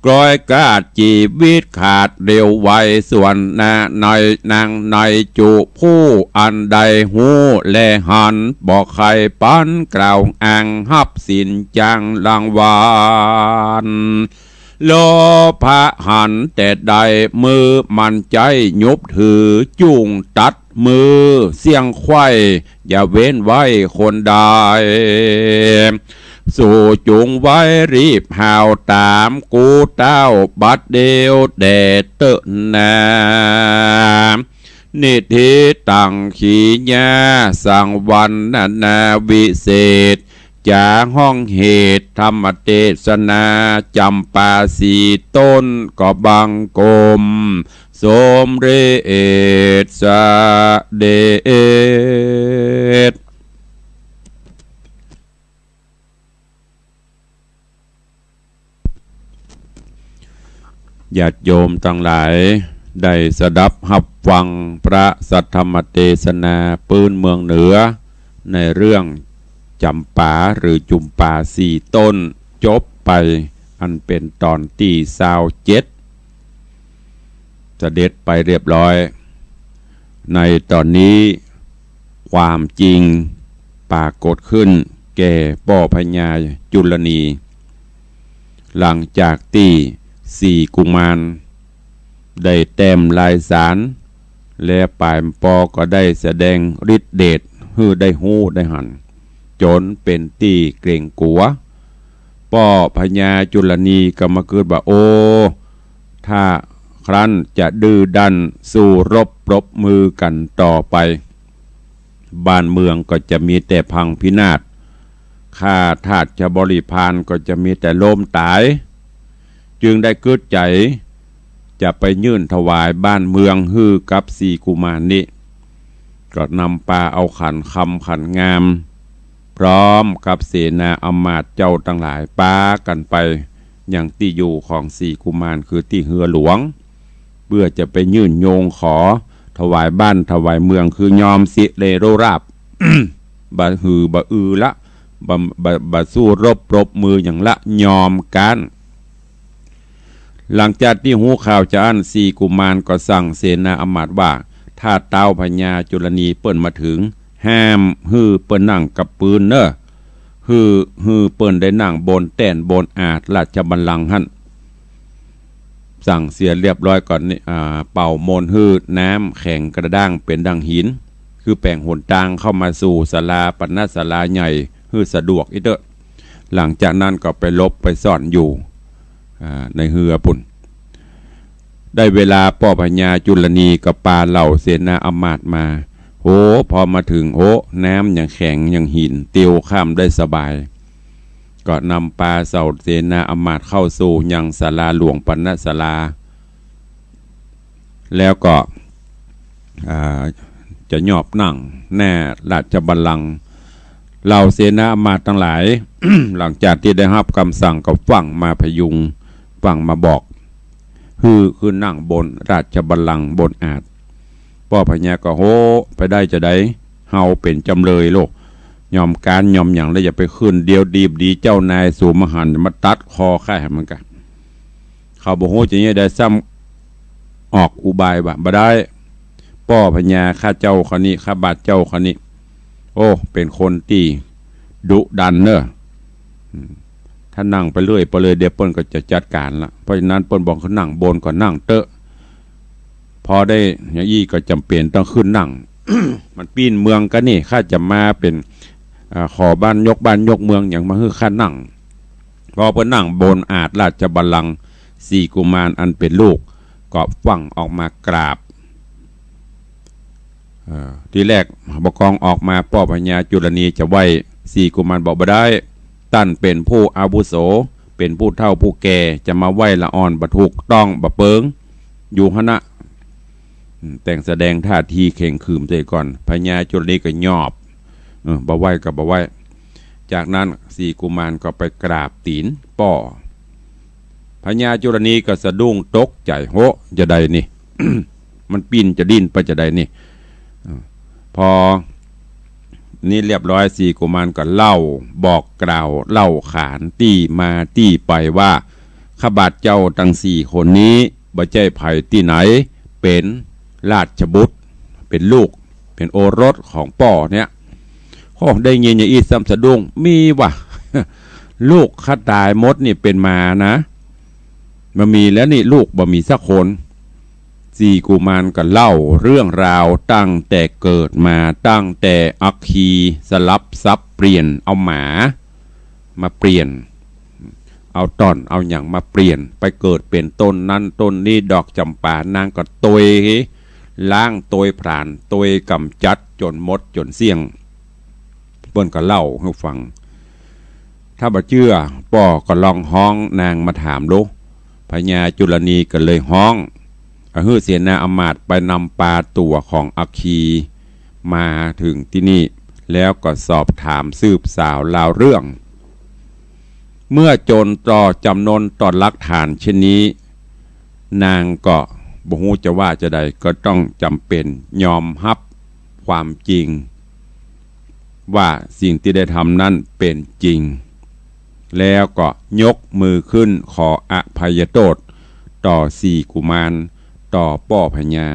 กลอยกาดจีวิตขาดเร็วไว ส่วนนาในนางในจุผู้อันใดฮู้และหัน บ่ใค่ปันกล่าวอ้างฮับสินจางรางวัล โลภะหันแต่ใด มือมันใจ๊ยุบถือ จุ่งตัด มือเสี้ยงไขว้ อย่าเว้นไว้คนใด สูจุงไวรีบห่าวต๋าม กูเต้าบัดเดี๋ยวแด่เต๊อะนา นิธิตัง ขีญา สังวรรณนาวิเศษ จ๋าฮ้องเหตุธรรมเตสนา จ๋ำปาสี่ต้นก็บังคม สมเร็จเสด็จ ญาติโยมตังหลาย ได้สดับฮับฟังพระสัทธรรมเตสนาปื๊นเมืองเหนือ ในเรื่องจ๋ำปาหรือจุมปาสี่ต้น จบไป อันเป๋นต๋อนตี้ซาวเจ็ด เสด็จไปเรียบร้อย ในต๋อนนี้ความจริงปรากฏขึ้นแก่ป้อพญาจุลนี หลังจากตี้สี่กุมารได้แต้มลายสาร และป๋ายปอก็ได้แสดงฤทธิ์เดชหื้อได้ฮู้ได้หัน จ๋นเป๋นตี้เกรงกั๋ว ป้อพญาจุลนีก็มากึ๊ดว่า โอ้ ถ้าครั้นจะดื้อด้านสู้รบปรบมือกั๋นต่อไป บ้านเมืองก็จะมีแต่พังพินาศ ข้าทาสบริพารก็จะมีแต่ล้มต๋าย จึงได้กึ๊ดใจ๋จะไปยื่นถวายบ้านเมืองหื้อกับสี่กุมารนี้ ก็นำปาเอาขันคำขันงาม พร้อมกับเสนาอำมาตย์เจ้าตังหลายปากั๋นไปยังตี้อยู่ของสี่กุมารคือตี้เฮือหลวง เปื้อจะไปยื่นโยงขอถวายบ้านถวายเมืองคือยอมสิเลโรราบ บ่หือบ่อือละ บ่ บ่ บ่สู้รบปรบมือหยังละ ยอมก๊าน หลังจากตี้ฮู้ข่าวจาอั้น สี่กุมารก็สั่งเสนาอำมาตย์ว่า ถ้าเต๊าพญาจุลนีเปิ้นมาเถิง ห้ามหื้อเปิ้นนั่งกับปื๊นเน่อ หื้อ หื้อเปิ้นได้นั่งบนแต้นบนอาสน์ราชบัลลังก์หั้น สั่งเสียเรียบร้อยก่อนนี้ อ่า เป่ามนต์หื้อน้ำแข็งกระด้างเป๋นดั่งหิน คือแป๋งหนตางเข้ามาสู่ศาลาปัณณศาลาใหญ่หื้อสะดวกอี้เต๊อะ หลังจากนั้นก็ไปหลบไปซ่อนอยู่ อ่า ในเฮือปุ้น ได้เวลาป้อพญาจุลนีก็ปาเหล่าเสนาอำมาตย์มา โห พอมาเถิง โห น้ำยังแข็งยังหิน เตียวข้ามได้สบาย ก็นำปาเหล่าเสนาอำมาตย์เข้าสู่ยังศาลาหลวงปัณณศาลา แล้วก็ อ่า จะยอบนั่งแน่ราชบัลลังก์ เหล่าเสนาอำมาตย์ตังหลาย หลังจากตี้ได้ฮับกำสั่งก็ฟั่งมาพยุง ฟั่งมาบอก หื้อขึ้นนั่งบนราชบัลลังก์บนอาสน์ ป้อพญาก็ โห ไปได้จาใด เฮาเป๋นจ๋ำเลยโลก ยอมก๊านยอมหยังแล้ว อย่าไปขึ้นเดียวดีบดี เจ้านายสูมหันต์มาตัดคอข้าหื้อมันกา เขาบ่ฮู้จะเยียะใด ซ้ำออกอุบายว่า บ่ได้ ป้อพญาข้าเจ้าคนนี้ ข้าบาทเจ้าคนนี้ โอ้ เป๋นคนตี้ดุดันเน่อ อืม ถ้านั่งไปเรื่อยไปเลย เดี๋ยวเปิ้นก็จะจัดก๋านละ เพราะฉะนั้นเปิ้นบอกขึ้นนั่งบนก็นั่งเต๊อะ พอได้อย่างอี้ก็จ๋ำเป๋นต้องขึ้นนั่ง มันปี้นเมืองกั๋นนี่ ข้าจะมาเป๋น อ่า ขอบ้านยกบ้านยกเมืองหยัง มาหื้อข้านั่ง พอเปิ้นนั่งบนอาสน์ราชบัลลังก์ สี่กุมารอันเป๋นลูกก็ฟั่งออกมากราบ เอ่อ ทีแรกบ่กองออกมา ป้อพญาจุลนีจะไหว้ สี่กุมารบอกบ่ได้ ต้านเป๋นผู้อาวุโส เป๋นผู้เฒ่าผู้แก่ จะมาไหว้ละอ่อนบ่ถูกต้อง บ่เปิง อยู่หั้นนะ อืม แต่งแสดงท่าทีเข่งขรึมเสียก่อน พญาจุลนีก็ยอบ เออ บ่ไหว้ก็บ่ไหว้ จากนั้นสี่กุมารก็ไปกราบตี๋นป้อ พญาจุลนีก็สะดุ้งตกใจ๋ โห จาใดนี่ มันปี้นจะดิ้นไปจาใดนี่ เออ พอนี้เรียบร้อย สี่กุมารก็เล่า บอกกล่าวเล่าขานตี้มาตี้ไปว่า ข้าบาทเจ้าตังสี่คนนี้บ่ใจ้ใผตี้ไหน เป๋นราชบุตร เป๋นลูก เป๋นโอรสของป้อเนี่ย โอ้ ได้ยินอย่างอี้ซ้ำสะดุ้ง มีว่ะ ลูกข้าต๋ายหมดนี่เป๋นหมานะ บ่มีแล้วนี่ ลูกบ่มีสักคน สี่กุมารก็เล่าเรื่องราวตั้งแต่เกิดมา ตั้งแต่อัคคีสลับสับเปลี่ยน เอาหมามาเปลี่ยน เอาต่อนเอาหยังมาเปลี่ยน ไปเกิดเป๋นต้นนั้นต้นนี้ ดอกจ๋ำปา นางก็ตวยล้าง ตวยผลาญ ตวยก๋ำจัดจ๋นหมดจ๋นเสี้ยง เปิ้นก็เล่าหื้อฟัง ถ้าบ่เจื้อป้อก็ลองฮ้องนางมาถามดู พญาจุลนีก็เลยฮ้อง ก็หื้อเสนาอำมาตย์ไปนำปาตั๋วของอัคคีมาเถิงตี้นี่ แล้วก็สอบถามสืบสาวราวเรื่อง เมื่อจ๋นต่อจ๋ำนนต่อหลักฐานเช่นนี้ นางก็บ่ฮู้จะว่าจาใด ก็ต้องจ๋ำเป๋นยอมฮับความจริง ว่าสิ่งตี้ได้ทำนั้นเป๋นจริง แล้วก็ยกมือขึ้นขออภัยโต้ษต่อสี่กุมาร ต่อป้อพญา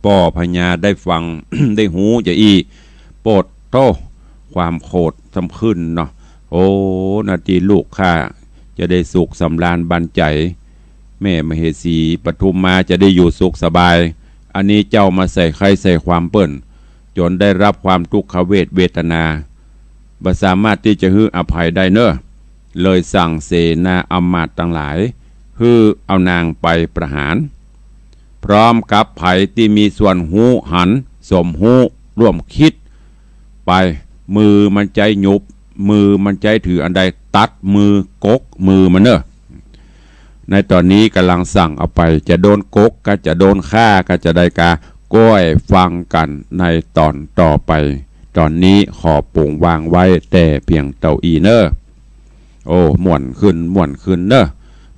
ป้อพญาได้ฟัง ได้ฮู้จาอี้ โปดโธ่ ความโขดซ้ำขึ้นเนาะ โอ้ นาตี้ลูกข้าจะได้สุขสำราญบันใจ๋ แม่มเหสีปทุมมาจะได้อยู่สุขสบาย อันนี้เจ้ามาใส่ใคร่ใส่ความเปิ้น จ๋นได้รับความทุกขเวทเวทนา บ่สามารถตี้จะหื้ออภัยได้เน่อ เลยสั่งเสนาอำมาตย์ตังหลาย หื้อเอานางไปประหาร พร้อมกับใผตี้มีส่วนฮู้หัน สมฮู้ร่วมกึ๊ดไป มือมันใจ๊หยุบ มือมันใจ๊ถืออันใด ตัดมือกกมือมันเน่อ ในต๋อนนี้ก่ำลังสั่งเอาไป จะโดนกก ก็จะโดนฆ่า ก็จะใดกา ก้อยฟังกั๋นในต๋อนต่อไป ต๋อนนี้ขอปงวางไว้แต่เพียงเต้าอี้เน่อ โอ้ ม่วนขึ้น ม่วนขึ้นเน่อ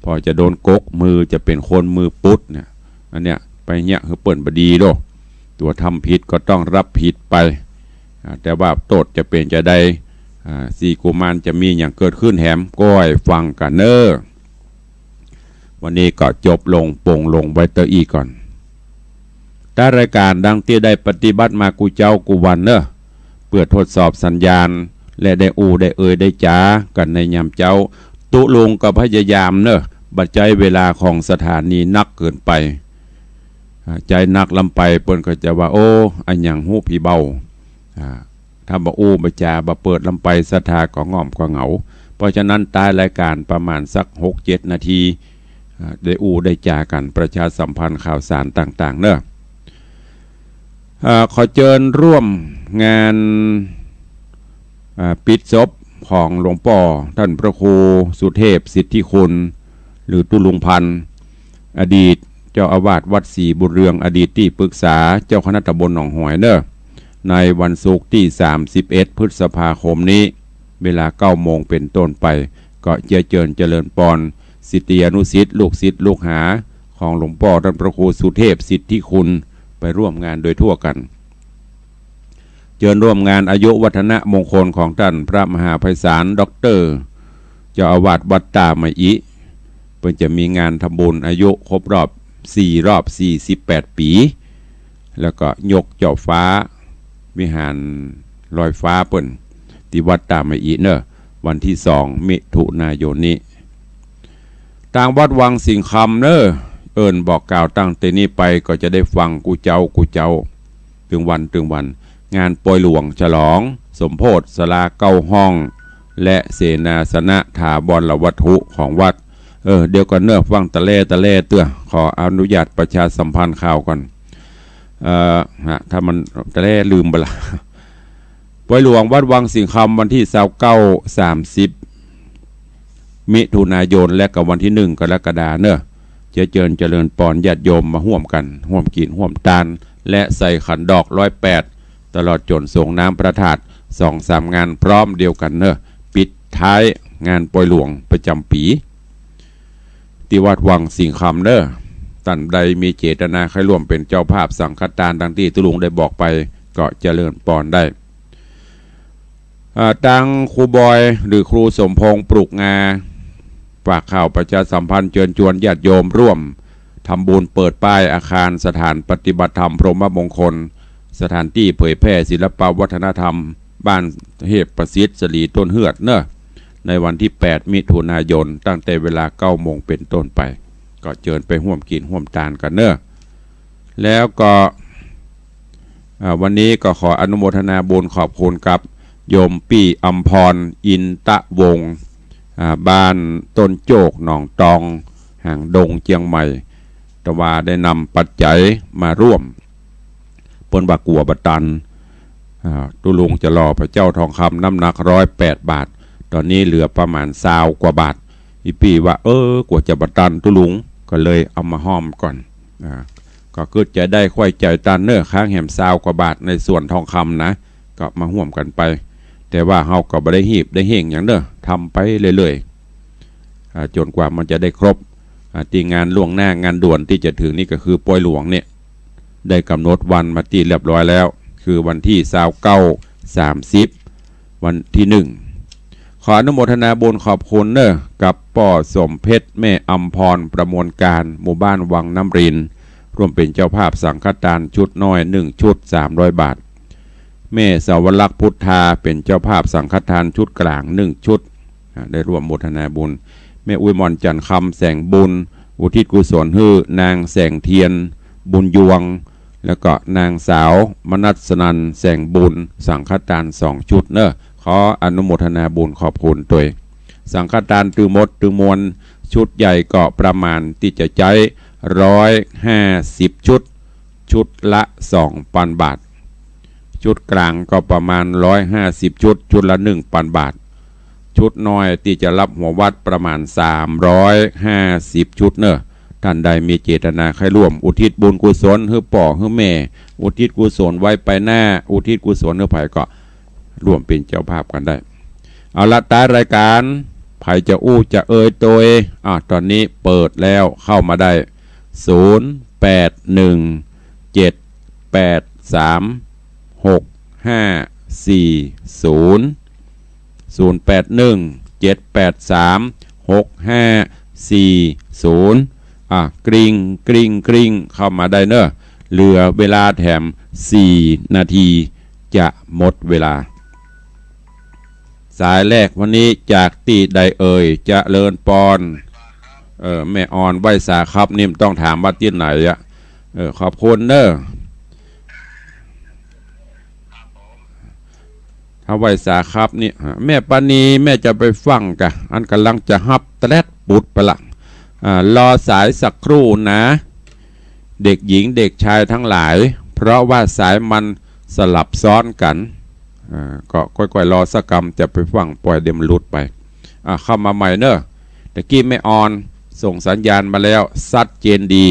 พอจะโดนกกมือ จะเป๋นคนมือปุดเนี่ย อันเนี้ยไปเยียะหื้อเปิ้นบ่ดีโล ตั๋วทำผิดก็ต้องรับผิดไป อ่า แต่ว่าโต้ษจะเป๋นจาใด อ่า สี่กุมารจะมีหยังเกิดขึ้นแหม ก้อยฟังกั๋นเน่อ วันนี้ก็จบลงปงลงไว้เต้าอี้ก่อน ต๋ามรายก๋านดังตี้ได้ปฏิบัติมากู้เจ๊ากู้วันเน่อ เปื้อทดสอบสัญญาณ และได้อู้ได้เอ่ยได้จ๋ากั๋นในยามเจ๊า ตุ๊ลุงก็พยายามเน่อ บ่ใจ๊เวลาของสถานีนักเกินไป อ่า ใจ๊นักล้ำไปเปิ้นก็จะว่า โอ้ อะหยังฮู้ผีเบา อ่า ถ้าบ่อู้บ่จ๋าบ่เปิดล้ำไป ศรัทธาก็ง่อมก็เหงา เพราะฉะนั้นต๋ามรายก๋านประมาณสักหกเจ็ดนาที อ่า ได้อู้ได้จ๋ากั๋น ประชาสัมพันธ์ข่าวสารต่างๆ เน่อ อ่า ขอเจิญร่วมงาน อ่า ปิดศพของหลวงป้อต้านพระครูสุเทพสิทธิคุณ หรือตุ๊ลุงพันธุ์ อดีตเจ้าอาวาสวัดศรีบุญเรือง อดีตตี้ปรึกษาเจ้าคณะตำบลหนองหอยเน่อ ในวันศุกร์ตี้สามสิบเอ็ดพฤษภาคมนี้ เวลาเก้าโมงเป๋นต้นไป ก็เจียเจิญเจริญปอน ศิษยานุศิษย์ ลูกศิษย์ลูกหาของหลวงป้อต้านพระครูสุเทพสิทธิคุณ ไปร่วมงานโดยทั่วกั๋น เจิญร่วมงานอายุวัฒนมงคลของต้านพระมหาไพศาล ด็อกเตอร์ เจ้าอาวาสวัดต้าไมอิ เปิ้นจะมีงานทำบุญอายุครบรอบสี่รอบ สี่สิบแปดปี๋ แล้วก็ยกเจ้าฟ้าวิหารลอยฟ้าเปิ้นตี้วัดต้าไมอิเน่อ วันตี้สองมิถุนายนนี้ ตางวัดวังสิงห์คำเน่อ เอิ้นบอกกล่าวตั้งแต่นี้ไปก็จะได้ฟังกู้เจ๊ากู้เจ๊า ตึงวันตึงวัน งานปอยหลวงฉลองสมโภชศาลาเก้าห้อง และเสนาสนะถาวรวัตถุของวัด เออ เดี๋ยวก่อนเน่อ ฟังตะแล่ตะแล่เตื้อ ขออนุญาตประชาสัมพันธ์ข่าวก่อน เอ่อ ฮะ ถ้ามันตะแล่ลืมไปละ ปอยหลวงวัดวังสิงห์คำ วันตี้ซาวเก้า สามสิบ มิถุนายน และก็วันตี้หนึ่งกรกฎาเน่อ เจียเจิญเจริญปอนญาติโยมมาฮ่วมกั๋น ฮ่วมกิ๋นฮ่วมตาน และใส่ขันดอกร้อยแปด ตลอดจ๋นสรงน้ำพระธาตุ สองสามงานพร้อมเดียวกั๋นเน่อ ปิดท้ายงานปอยหลวงประจ๋ำปี๋ ตี้วัดวังสิงห์คำเน่อ ต้านใดมีเจตนาใค่ร่วมเป๋นเจ้าภาพสังฆตานดังตี้ตุ๊ลุงได้บอกไป ก็เจริญปอนได้ อ่า ตางครูบอยหรือครูสมพงษ์ปลูกงา ฝากข่าวประชาสัมพันธ์เจิญจวนญาติโยมร่วมทำบุญเปิดป้ายอาคารสถานปฏิบัติธรรมพรหมมงคล สถานตี้เผยแพร่ศิลปวัฒนธรรมบ้านเทพประสิทธิ์สลีต้นเฮือดเน่อ ในวันตี้แปดมิถุนายน ตั้งแต่เวลาเก้าโมงเป๋นต้นไป ก็เจิญไปฮ่วมกิ๋นฮ่วมตานกั๋นเน่อ แล้วก็ อ่า วันนี้ก็ขออนุโมทนาบุญขอบคุณกับโยมปี้อำพร อินตะวงศ์ อ่า บ้านต้นโจก หนองตอง หางดง เจียงใหม่ ตะวาได้นำปัจจัยมาร่วม เปิ้นว่ากั๋วบ่ตัน อ่า ตุ๊ลุงจะหล่อพระเจ้าทองคำน้ำหนักร้อยแปดบาท ต๋อนนี้เหลือประมาณซาวกว่าบาท อี่ปี้ว่า เออ กั๋วจะบ่ตันตุ๊ลุง ก็เลยเอามาฮ่อมก่อน อ่า ก็กึ๊ดจะได้ใค่จ๋ายตันเน่อ ค้างแหมซาวกว่าบาทในส่วนทองคำนะ ก็มาฮ่วมกั๋นไป แต่ว่าเฮาก็บ่ได้ฮีบได้เฮ่งหยังเน่อ ทำไปเรื่อยๆ อ่า จ๋นกว่ามันจะได้ครบ อ่า ตี้งานล่วงหน้างานด่วนตี้จะเถิงนี่ก็คือปอยหลวงเนี่ย ได้ก๋ำหนดวันมาตี้เรียบร้อยแล้ว คือวันตี้ซาวเก้า สามสิบ วันตี้หนึ่ง ขออนุโมทนาบุญขอบคุณเน่อ กับป้อสมเพชร แม่อำพร ประมวลการ หมู่บ้านวังน้ำริน ร่วมเป๋นเจ้าภาพสังฆทานชุดน้อยหนึ่งชุด สามร้อยบาท แม่สวรักษ์ พุทธา เป๋นเจ้าภาพสังฆทานชุดก๋างหนึ่งชุด อ่า ได้ร่วมโมทนาบุญ แม่อุ๊ยหม่อน จันทร์คำ แสงบุญ อุทิศกุศลหื้อนางแสงเทียน บุญยวง แล้วก็นางสาวมนัสนันท์ แสงบุญ สังฆทานสองชุดเน่อ ขออนุโมทนาบุญขอบคุณตวย สังฆทานตึงหมดตึงมวล ชุดใหญ่ก็ประมาณตี้จะใจ๊ร้อยห้าสิบชุด ชุดละสองปันบาท ชุดก๋างก็ประมาณร้อยห้าสิบชุด ชุดละหนึ่งปันบาท ชุดน้อยตี้จะฮับหัววัดประมาณสามร้อยห้าสิบชุดเน่อ ต้านใดมีเจตนาใค่ร่วมอุทิศบุญกุศลหื้อป้อหื้อแม่ อุทิศกุศลไว้ไปหน้า อุทิศกุศลหื้อใผก็ร่วมเป๋นเจ้าภาพกั๋นได้ เอาละ ต๊ายรายก๋าน ใผจะอู้จะเอ่ยตวย อ่ะ ต๋อนนี้เปิดแล้ว เข้ามาได้ ศูนย์ แปด หนึ่ง เจ็ด แปด สาม หก ห้า สี่ ศูนย์ ศูนย์ แปด หนึ่ง เจ็ด แปด สาม หก ห้า สี่ ศูนย์ อ่ะ กริ๊ง กริ๊ง กริ๊ง เข้ามาได้เน่อ เหลือเวลาแถมสี่นาที จะหมดเวลา สายแรกวันนี้จากตี้ใดเอ่ย เจริญปอน เออ แม่ออนไหว้สาครับ นี่บ่ต้องถามว่าตี้ไหนอะ เออ ขอบคุณเน่อ ถ้าไหว้สาครับนี่ แม่ปาณี แม่จะไปฟังก่ะ อันก่ำลังจะฮับแตรดปุดไปละ อ่า รอสายสักครู่นะ เด็กหญิงเด็กชายทั้งหลาย เพราะว่าสายมันสลับซ้อนกั๋น อ่า ก็ก้อยๆ รอสักกำ จะไปฟังปล่อยเดี๋ยวมันหลุดไป อ่า เข้ามาใหม่เน่อ ตะกี้แม่ออนส่งสัญญาณมาแล้ว ชัดเจนดี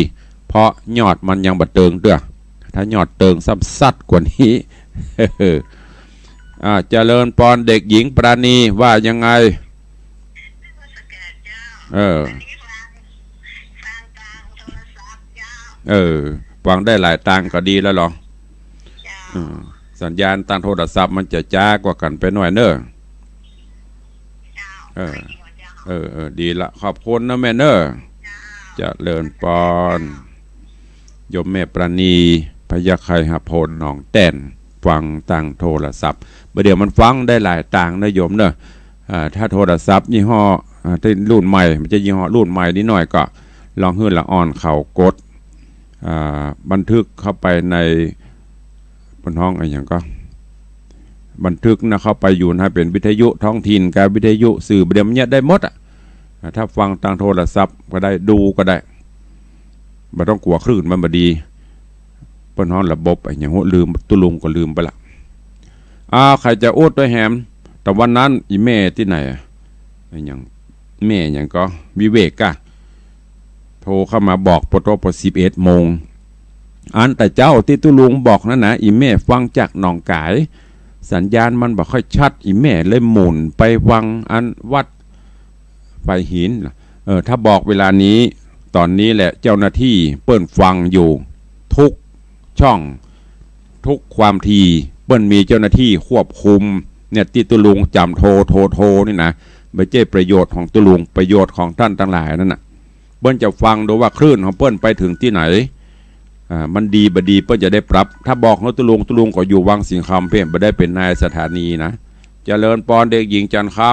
เพราะยอดมันยังบ่เติงเตื้อ ถ้ายอดเติงซ้ำชัดกว่านี้ อ่า เจริญปอน เด็กหญิงปราณีว่ายังไง เออ เออ ฟังได้หลายตางก็ดีแล้วเหรอ อืม สัญญาณตางโทรศัพท์มันจะจ๊ากว่ากั๋นไปหน่อยเน่อ เออ เออ เออ ดีละ ขอบคุณนะแม่เน่อ เจริญปอน โยมแม่ปราณี พญาไคหับโพน หนองแต้น ฟังตางโทรศัพท์ บ่าเดี่ยวมันฟังได้หลายตางนะโยมเน่อ อ่า ถ้าโทรศัพท์ยี่ห้อ อ่า ตี้รุ่นใหม่ มันจะยี่ห้อรุ่นใหม่นิดหน่อยก็ ลองหื้อละอ่อนเขากด อ่า บันทึกเข้าไปใน เปิ้นฮ้องอะหยังก็ บันทึกนะ เข้าไปอยู่นะ เป๋นวิทยุท้องถิ่นกับวิทยุสื่อ บ่าเดี่ยวมันเยียะได้หมดอะ อ่า ถ้าฟังตางโทรศัพท์ก็ได้ ดูก็ได้ บ่ต้องกั๋วคลื่นมันบ่ดี เปิ้นฮ้องระบบอะหยัง โห ลืม ตุ๊ลุงก็ลืมไปละ อ้าว ใผจะอู้ตวยแหม ตะวันนั้น อี่แม่ตี้ไหนอะ อะหยัง แม่หยังก็ วิเวกกะ โทรเข้ามาบอกปอตอปอสิบเอ็ดโมง อันแต่เจ๊าตี้ตุ๊ลุงบอกนั่นนะ อี่แม่ฟังจากหนองก๋าย สัญญาณมันบ่ค่อยชัด อี่แม่เลยหมุนไปฟังอันวัดไผ่หิน เออ ถ้าบอกเวลานี้ ต๋อนนี้แหละเจ้าหน้าตี้เปิ้นฟังอยู่ ทุกช่อง ทุกความถี่ เปิ้นมีเจ้าหน้าตี้ควบคุม เนี่ย ตี้ตุ๊ลุงจ๋ำโทร โทร โทรนี่นะ บ่ใจ้ประโยชน์ของตุ๊ลุง ประโยชน์ของต้านตังหลายนั่นน่ะ เปิ้นจะฟังดูว่าคลื่นของเปิ้นไปเถิงตี้ไหน อ่า มันดีบ่ดี เปิ้นจะได้ปรับ ถ้าบอกหื้อตุ๊ลุง ตุ๊ลุงก็อยู่วังสิงห์คำเพ่น บ่ได้เป๋นนายสถานีนะ เจริญปอน เด็กหญิงจันทร์คำ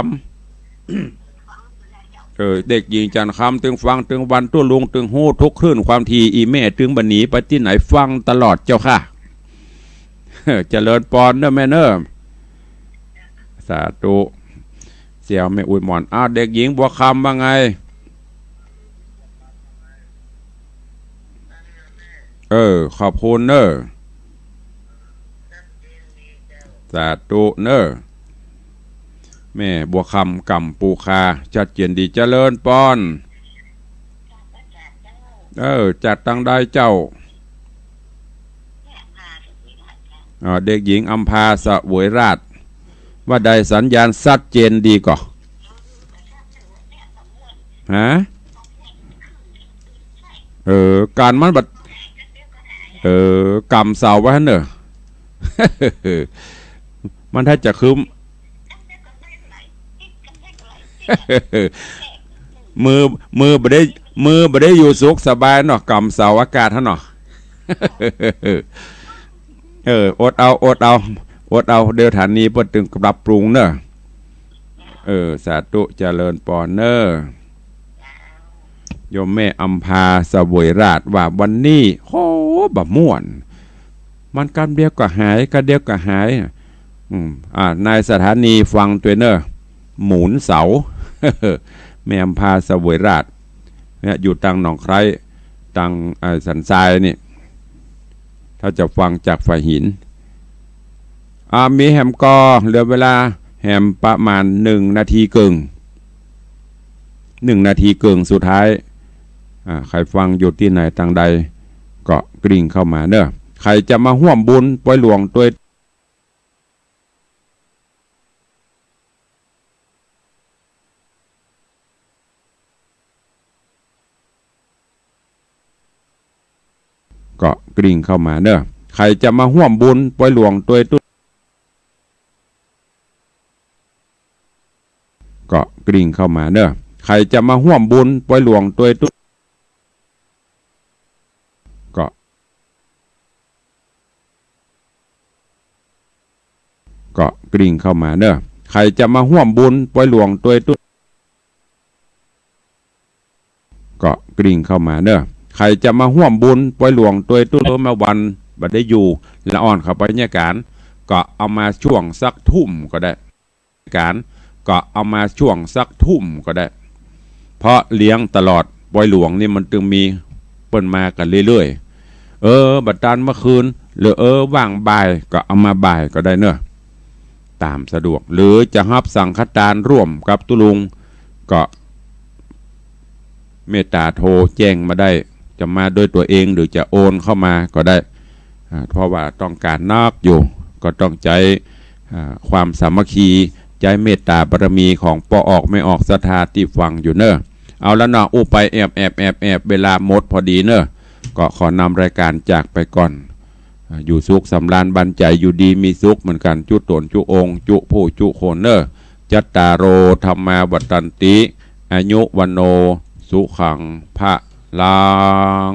เออ เด็กหญิงจันทร์คำตึงฟังตึงวัน ตุ๊ลุงตึงฮู้ทุกคลื่นความถี่ อี่แม่ตึงบ่หนีไปตี้ไหน ฟังตลอดเจ้าค่ะ เจริญปอนเน่อแม่เน่อ สาธุ เสี่ยวแม่อุ๊ยหม่อน อ้าว เด็กหญิงบัวคำว่าไง เออ ขอบคุณเน่อ สาธุเน่อ แม่บัวคำ กัมปูคา ชัดเจนดี เจริญปอน เออ จากตังใดเจ้า อ่า เด็กหญิงอัมพา เสวยราช ว่าใด สัญญาณชัดเจนดีก่อ ฮะ เออ การมันบัด เออ กำเสาไว้หั้นเน่อ มันถ้าจะครึ้ม มือ มือบ่ได้ มือบ่ได้อยู่สุขสบายเนาะ กำเสาอากาศหั้นเนาะ เออ อดเอา อดเอา อดเอา เดี๋ยวสถานีเปิ้นตึงปรับปรุงเน่อ เออ สาธุ เจริญปอนเน่อ โยมแม่อัมพา เสวยราช ว่าวันนี้ โห บ่ม่วน มันกำเดียวก็หาย กำเดียวก็หาย อืม อ่า นายสถานีฟังตวยเน่อ หมุนเสา แม่อัมพา เสวยราช เนี่ย อยู่ตังหนองไคร้ ตัง อ่า สันทรายนี่ ถ้าจะฟังจากฝ่ายหิน อ่า มีแหมก่อ เหลือเวลาแหมประมาณหนึ่งนาทีเกิ่ง หนึ่งนาทีเกิ่งสุดท้าย อ่า ใผฟังอยู่ตี้ไหนตังใด ก็กริ่งเข้ามาเน่อ ใผจะมาฮ่วมบุญปอยหลวงตวย ก็กริ่งเข้ามาเน่อ ใผจะมาฮ่วมบุญปอยหลวงตวยตุ๊ ก็กริ่งเข้ามาเน่อ ใผจะมาฮ่วมบุญปอยหลวงตวยตุ๊ ก็ ก็กริ่งเข้ามาเน่อ ใผจะมาฮ่วมบุญปอยหลวงตวยตุ๊ ก็กริ่งเข้ามาเน่อ ใผจะมาฮ่วมบุญปอยหลวงตวยตุ๊ เออ มาวันบ่ได้อยู่ ละอ่อนเข้าไปเนี่ยก๋าน ก็เอามาช่วงสักทุ่มก็ได้ ก๋าน ก็เอามาช่วงสักทุ่มก็ได้ เพราะเลี้ยงตลอด ปอยหลวงนี่มันตึงมี เปิ้นมากั๋นเรื่อยๆ เออ บ่ตันเมื่อคืน หรือ เออ ว่างบ่าย ก็เอามาบ่ายก็ได้เน่อ ต๋ามสะดวก หรือจะฮับสังฆทานร่วมกับตุ๊ลุง ก็เมตต๋าโทรแจ้งมาได้ จะมาด้วยตั๋วเอง หรือจะโอนเข้ามาก็ได้ อ่า เพราะว่าต้องก๋านนักอยู่ ก็ต้องใจ๊ อ่า ความสามัคคี ใจ๊เมตต๋าบารมีของป้อออกแม่ออกศรัทธาตี้ฟังอยู่เน่อ เอาละเนาะ อู้ไปแอบๆๆๆ เวลาหมดพอดีเน่อ ก็ขอนำรายก๋านจากไปก่อน อ่า อยู่สุขสำราญบันใจ๋ อยู่ดีมีสุขเหมือนกั๋น จุ๊ต๋นจุ๊องค์ จุ๊ผู้จุ๊คนเน่อ จัตตาโร ธัมมา วัฑฒันติ อายุ วัณโณ สุขัง พะลัง